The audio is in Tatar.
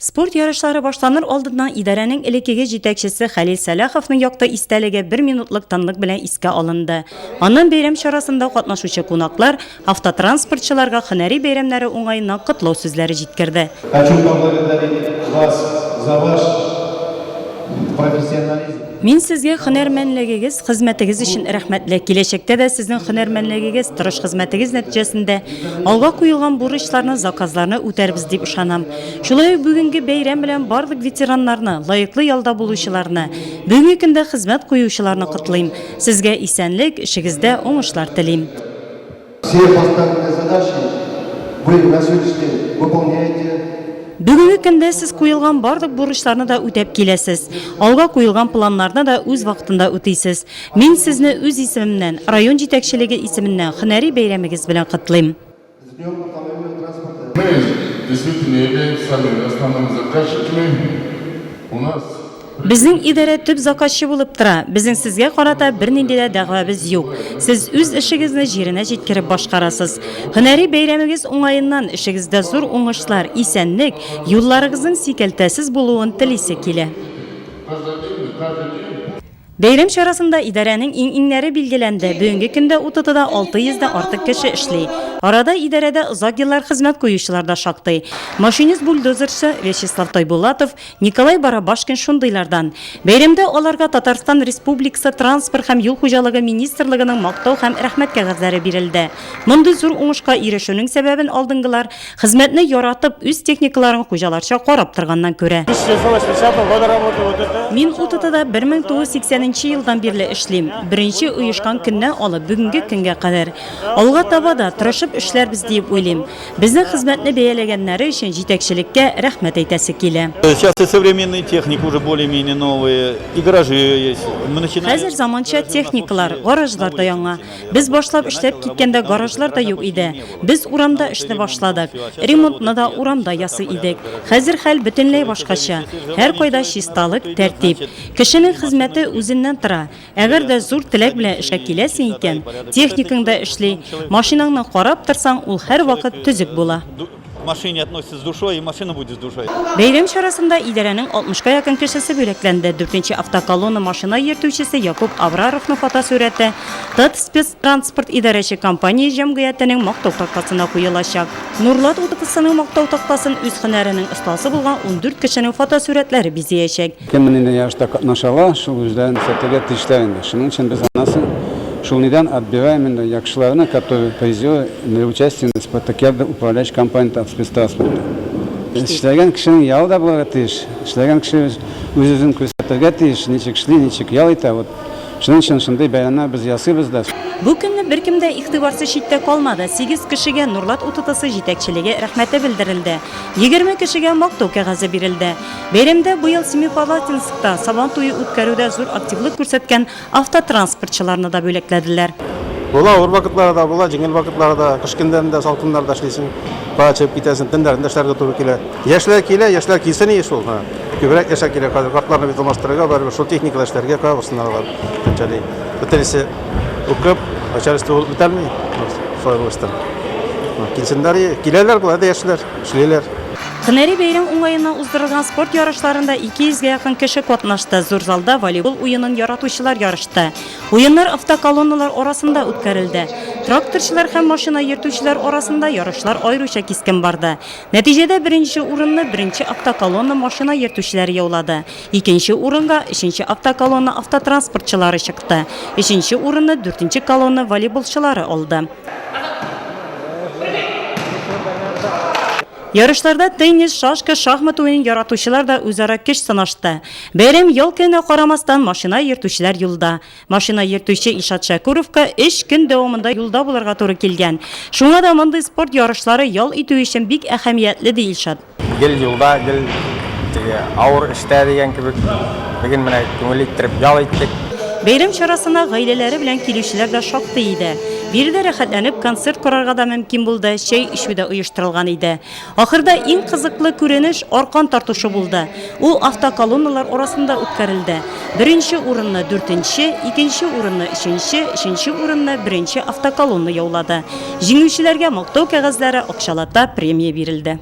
Спорт ярышлары башланыр алдыннан идарәнең элеккеге җитәкчесе Хәлил Сәлаховның якты истәлеге бер минутлык тынлык белән искә алынды. Аннан бәйрәм чарасында катнашучы кунаклар автотранспортчыларга һөнәри бәйрәмнәре уңаеннан котлау сүзләре җиткерде. Хочу поблагодарить вас за ваш профессионализм. Мин сезгә һөнәрмәнлегегез, хезмәтегез өчен рәхмәтле. Киләчәктә дә сезнең һөнәрмәнлегегез, тырыш хезмәтегез нәтиҗәсендә алга куелган бурычларны, заказларны үтәрбез дип ышанам. Шулай ук бүгенге бәйрәм белән барлык ветераннарны, лаеклы ялда булучыларны, бүгенге көндә хезмәт куючыларны котлыйм. Сезгә исәнлек, эшегездә уңышлар телим. Все поставленные задачи вы на сегодняшний день выполняете. Бүгенге көндә сез куелган барлык бурычларны да үтәп киләсез. Алга куелган планнарны да үз вакытында үтисез. Мин сезне үз исемемнән, район җитәкчелеге исеменнән һөнәри бәйрәмегез белән котлыйм. С днем автомобильного транспорта! Мы действительно являемся самыми основными заказчиками. У нас. Безнең идарә төп заказчы булып тора. Безнең сезгә карата бернинди дә дәгъвабыз юк. Сез үз эшегезне җиренә җиткереп башкарасыз. Һөнәри бәйрәмегез уңаеннан эшегездә зур уңышлар, исәнлек, юлларыгызның сикәлтәсез булуын телисе килә. Бәйрәм чарасында идарәнең иң-иңнәре билгеләнде. Бүгенге көндә УТТда 600 дән артык кеше эшли. Арада идарәдә озак еллар хезмәт куючылар да шактый. Машинист-бульдозерчы Вячеслав Тайбулатов, Николай Барабашкин шундыйлардан. Бәйрәмдә аларга Татарстан Республикасы Транспорт һәм юл хуҗалыгы министрлыгының Мактау һәм Рәхмәт кәгазьләре бирелде. Мондый зур уңышка ирешүнең сәбәбен алдынгылар хезмәтне яратып, үз техникаларын хуҗаларча карап торганнан күрә. Мин УТТда 1980 нче елдан бирле эшлим. Беренче оешкан көннән алып бүгенге көнгә кадәр. Алга таба да тырышып эшләрбез диеп уйлыйм. Безнең хезмәтне бәяләгәннәре өчен җитәкчелеккә рәхмәт әйтәсе килә. Сейчас и современные техника уже более-менее новые, и гаражи есть. Мы начинали. Хәзер заманча техникалар, гаражлар да яңа. Без башлап эшләп киткәндә гаражлар да юк иде. Без урамда эшне башладык. Ремонтны да урамда ясый идек. Хәзер хәл бөтенләй башкача. Һәркайда чисталык, тәртип. Кешенең хезмәте үзеннән тора. Әгәр дә зур теләк белән эшкә киләсең икән, техникаң да эшли, машинаңны карап торсаң, ул һәрвакыт төзек була. Бәйрәм чарасында идарәнең алтмышка якын кешесе бүләкләнде. Дүртенче автоколонна машина йөртүчесе Якуб Абраровның фотосурәте Татспецтранспорт идарәче компания җәмгыятенең Мактау тактасына куелачак. Нурлат УТПсының Мактау тактасын үз һөнәренең остасы булган 14 кешенең фотосурәтләре бизиячәк. Кем нинди ярышта катнаша ала, шул үзләрен күрсәтергә тиешләр инде. Шуның өчен без анасы шул нидән отбираем инде яхшыларны, которые призеры для участия на спартакиада управляющей компании Татспецтранспорта. Эшләгән кешенең ялы да булырга тиеш. Эшләгән кеше үз-үзен күрсәтергә тиеш, ничек эшли, ничек ял итә. Вот шуның өчен шундый бәйрәмнәр без ясыйбыз да. Бу көнне беркем дә игътибарсыз читтә калмады, сигез кешегә Нурлат УТТсы җитәкчелеге рәхмәте белдерелде, 20 кешегә Мактау кәгазе бирелде. Бәйрәмдә быел Семипалатинскта Сабан туе үткәрүдә зур активлык күрсәткән автотранспортчыларны да бүләкләделәр. Була, авыр вакытлары да була, җиңел вакытлары да. Кыш көннәрендә салкыннарда эшлисең, кая чыгып китәсең, төннәрен дә эшләргә туры килә. Яшьләр килә, яшьләр килсен ие шул. Күбрәк яшьләр килә хәзер, картларны бит алмаштырырга, барыбер шул техникада эшләргә, кая барсыннар алар. Төнчәли. Бөтенесе укып, начальство булып бетәлми. Шулай булыштыр. Килсеннәр ие. Киләләр болай да яшьләр, эшлиләр. Һөнәри бәйрәм уңаеннан уздырылган спорт ярышларында 200 гә якын кеше катнашты. Зур залда волейбол уенын яратучылар ярышты. Уеннар автоколонналар арасында үткәрелде. Тракторчылар һәм машина йөртүчеләр арасында ярышлар аеруча кискен барды. Нәтиҗәдә беренче урынны беренче автоколонна машина йөртүчеләре яулады. Икенче урынга өченче автоколонна автотранспортчылары чыкты. Өченче урынны дүртенче колонна волейболчылары алды. Ярышларда теннис, шашка, шахмат уенын яратучылар да үзара көч сынашты. Бәйрәм ял көненә карамастан, машина йөртүчеләр юлда. Машина йөртүче Илшат Шәкүровка өч көн дәвамында юлда булырга туры килгән. Шуңа да мондый спорт ярышлары ял итү өчен бик әһәмиятле, ди Илшат. Гел юлда, гел теге авыр эштә дигән кебек. Бүген менә күңел иттереп ял иттек. Бәйрәм чарасына гаиләләре белән килүчеләр дә шактый иде. Биредә рәхәтләнеп концерт карарга да мөмкин булды, чәй эчү дә оештырылган иде. Ахырда иң кызыклы күренеш аркан тартышу булды. Ул автоколонналар арасында үткәрелде. Беренче урынны, дүртенче, икенче урынны, өченче, өченче урынны беренче автоколонна яулады. Җиңүчеләргә мактау кәгазьләре, акчалата премия бирелде.